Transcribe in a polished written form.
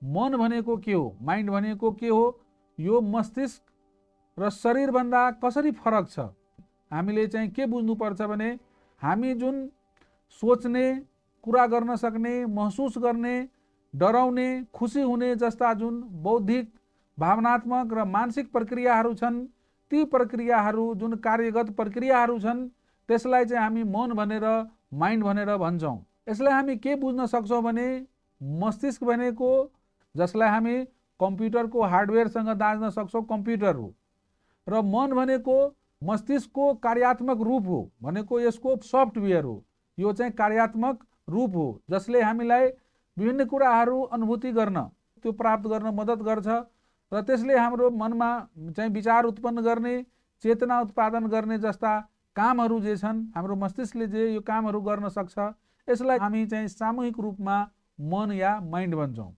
मन भनेको के हो, माइन्ड भनेको के हो, यो मस्तिष्क र शरीरभन्दा कसरी फरक छ। हामीले चाहिँ के बुझ्नुपर्छ भने हामी जुन सोच्ने, कुरा गर्न सक्ने, महसुस गर्ने, डराउने, खुसी हुने जस्ता जुन बौद्धिक, भावनात्मक र मानसिक प्रक्रियाहरू छन्, ती प्रक्रियाहरू जुन कार्यगत प्रक्रियाहरू छन् त्यसलाई चाहिँ हामी मन भनेर, माइन्ड भनेर भन्छौँ। यसलाई हामी के बुझ्न सक्छौँ भने मस्तिष्क भनेको जसलाई हामी कम्प्युटरको हार्डवेयरसँग दाँच्न सक्छौँ कम्प्युटर हो, र मन भनेको मस्तिष्कको कार्यात्मक रूप हो, भनेको यसको सफ्टवेयर हो। यो चाहिँ कार्यात्मक रूप हो जसले हामीलाई विभिन्न कुराहरू अनुभूति गर्न, त्यो प्राप्त गर्न मद्दत गर्छ र त्यसले हाम्रो मनमा चाहिँ विचार उत्पन्न गर्ने, चेतना उत्पादन गर्ने जस्ता कामहरू जे छन्, हाम्रो मस्तिष्कले जे यो कामहरू गर्न सक्छ, यसलाई हामी चाहिँ सामूहिक रूपमा मन या माइन्ड भन्छौँ।